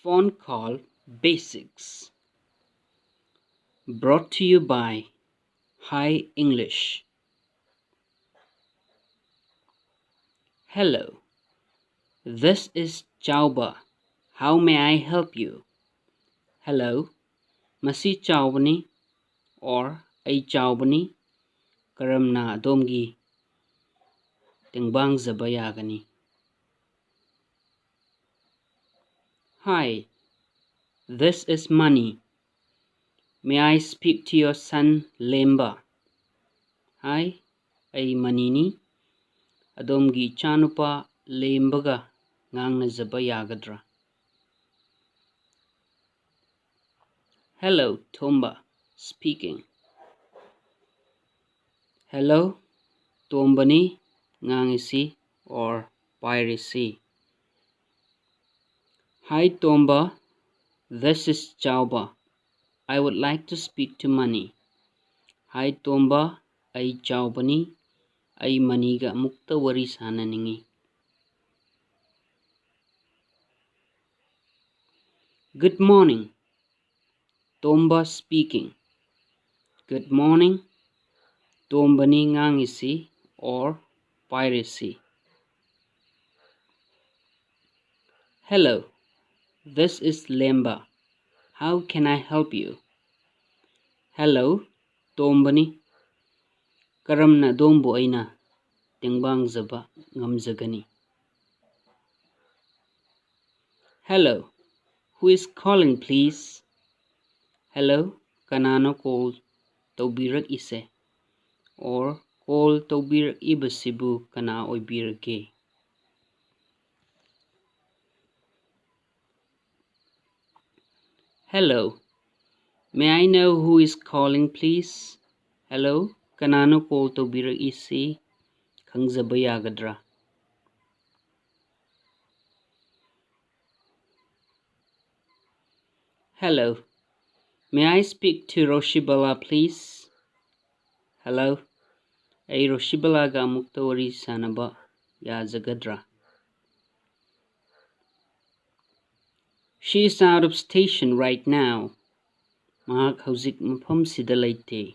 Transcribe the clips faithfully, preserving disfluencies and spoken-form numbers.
Phone Call Basics. Brought to you by Hi English. Hello, this is Chauba. How may I help you? Hello, ꯃꯁꯤ ꯆꯥꯎꯕꯅꯤ or ꯑꯩ ꯆꯥꯎꯕꯅꯤ꯫ ꯀꯔꯝꯅ ꯑꯗꯣꯝꯒꯤ ꯇꯦꯡꯕꯥꯡꯖꯕ ꯌꯥꯒꯅꯤ? Hi, this is Mani. May I speak to your son Lemba? Hi, ꯑꯩ ꯃꯅꯤꯅꯤ꯫ ꯑꯗꯣꯝꯒꯤ ꯏꯆꯥꯅꯨꯄꯥ ꯂꯦꯝꯕꯒ ꯉꯥꯡꯅꯖꯕ ꯌꯥꯒꯗ꯭ꯔꯥ? Hello, Tomba speaking. Hello, ꯇꯣꯝꯕꯅꯤ ꯉꯥꯡꯉꯤꯁꯤ or ꯄꯥꯏꯔꯤꯁꯤ꯫ Hi, Tomba. This is Chauba. I would like to speak to Mani. Hi, ꯇꯣꯝꯕ꯫ ꯑꯩ ꯆꯥꯎꯕꯅꯤ꯫ ꯑꯩ ꯃꯅꯤꯒ ꯑꯃꯨꯛꯇ ꯋꯥꯔꯤ ꯁꯥꯟꯅꯅꯤꯡꯉꯤ꯫ Good morning. Tomba speaking. Good morning. ꯇꯣꯝꯕꯅꯤ ꯉꯥꯡꯉꯤꯁꯤ or ꯄꯥꯏꯔꯤꯁꯤ꯫ Hello, this is Lemba. How can I help you? Hello, ꯇꯣꯝꯕꯅꯤ꯫ ꯀꯔꯝꯅ ꯑꯗꯣꯝꯕꯨ ꯑꯩꯅ ꯇꯦꯡꯕꯥꯡꯖꯕ ꯉꯝꯖꯒꯅꯤ? Hello, who is calling, please? Hello, ꯀꯅꯥꯅꯣ call ꯇꯧꯕꯤꯔꯛꯏꯁꯦ? Or call ꯇꯧꯕꯤꯔꯛꯏꯕꯁꯤꯕꯨ ꯀꯅꯥ ꯑꯣꯏꯕꯤꯔꯒꯦ? Hello, may I know who is calling, please? Hello, ꯀꯅꯥꯅꯣ call ꯇꯧꯕꯤꯔꯛꯏꯁꯤ? ꯈꯪꯖꯕ ꯌꯥꯒꯗ꯭ꯔꯥ? Hello, may I speak to Roshibala, please? Hello, ꯑꯩ ꯔꯣꯁꯤꯕꯂꯥꯒ ꯑꯃꯨꯛꯇ ꯋꯥꯔꯤ ꯁꯥꯟꯅꯕ ꯌꯥꯖꯒꯗ꯭ꯔꯥ? She is out of station right now. ꯃꯍꯥꯛ ꯍꯧꯖꯤꯛ ꯃꯐꯝꯁꯤꯗ ꯂꯩꯇꯦ.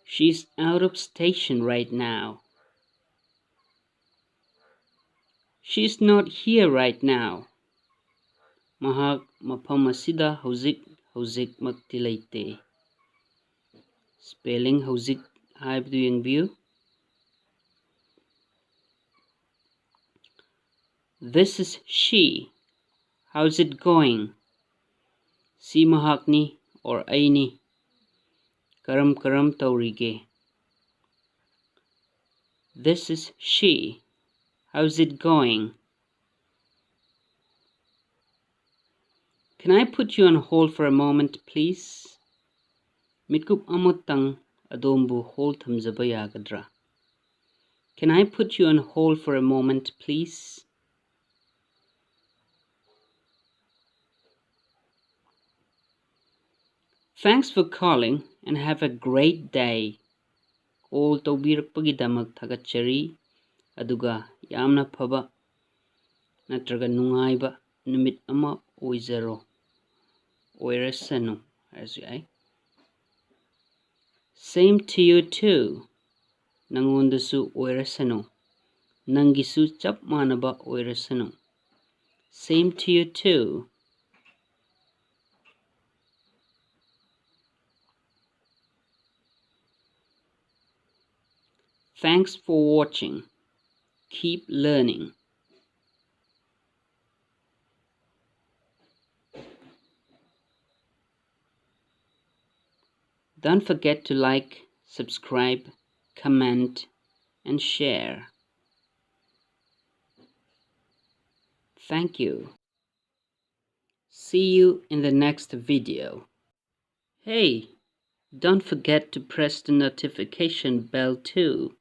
She is out of station right now. She is not here right now. ꯃꯍꯥꯛ ꯃꯐꯝ ꯑꯁꯤꯗ ꯍꯧꯖꯤꯛ ꯍꯧꯖꯤꯛꯃꯛꯇꯤ ꯂꯩꯇꯦ꯫ Spelling ꯍꯧꯖꯤꯛ ꯍꯥꯏꯕꯗꯨ ꯌꯦꯡꯕꯤꯌꯨ꯫ This is she. How's it going? ꯁꯤ ꯃꯍꯥꯛꯅꯤ or ꯑꯩꯅꯤ꯫ ꯀꯔꯝ ꯀꯔꯝ ꯇꯧꯔꯤꯒꯦ? This is she. How's it going? Can I put you on hold for a moment, please? ꯃꯤꯠꯀꯨꯞ ꯑꯃꯇꯪ ꯑꯗꯣꯝꯕꯨ hold ꯊꯝꯖꯕ ꯌꯥꯒꯗ꯭ꯔꯥ? Can I put you on hold for a moment, please? Thanks for calling and have a great day. Call ꯇꯧꯕꯤꯔꯛꯄꯒꯤꯗꯃꯛ ꯊꯥꯒꯠꯆꯔꯤ, ꯑꯗꯨꯒ ꯌꯥꯝꯅ ꯐꯕ ꯅꯠꯇ꯭ꯔꯒ ꯅꯨꯡꯉꯥꯏꯕ ꯅꯨꯃꯤꯠ ꯑꯃ ꯑꯣꯏꯖꯔꯣ, ꯑꯣꯏꯔꯁꯅꯨ ꯍꯥꯏꯔꯁꯨ ꯌꯥꯏ꯫ Same to you too. ꯅꯪꯉꯣꯟꯗꯁꯨ ꯑꯣꯏꯔꯁꯅꯨ, ꯅꯪꯒꯤꯁꯨ ꯆꯞ ꯃꯥꯟꯅꯕ ꯑꯣꯏꯔꯁꯅꯨ꯫ Same to you too. Thanks for watching. Keep learning. Don't forget to like, subscribe, comment, and share. Thank you. See you in the next video. Hey, don't forget to press the notification bell too.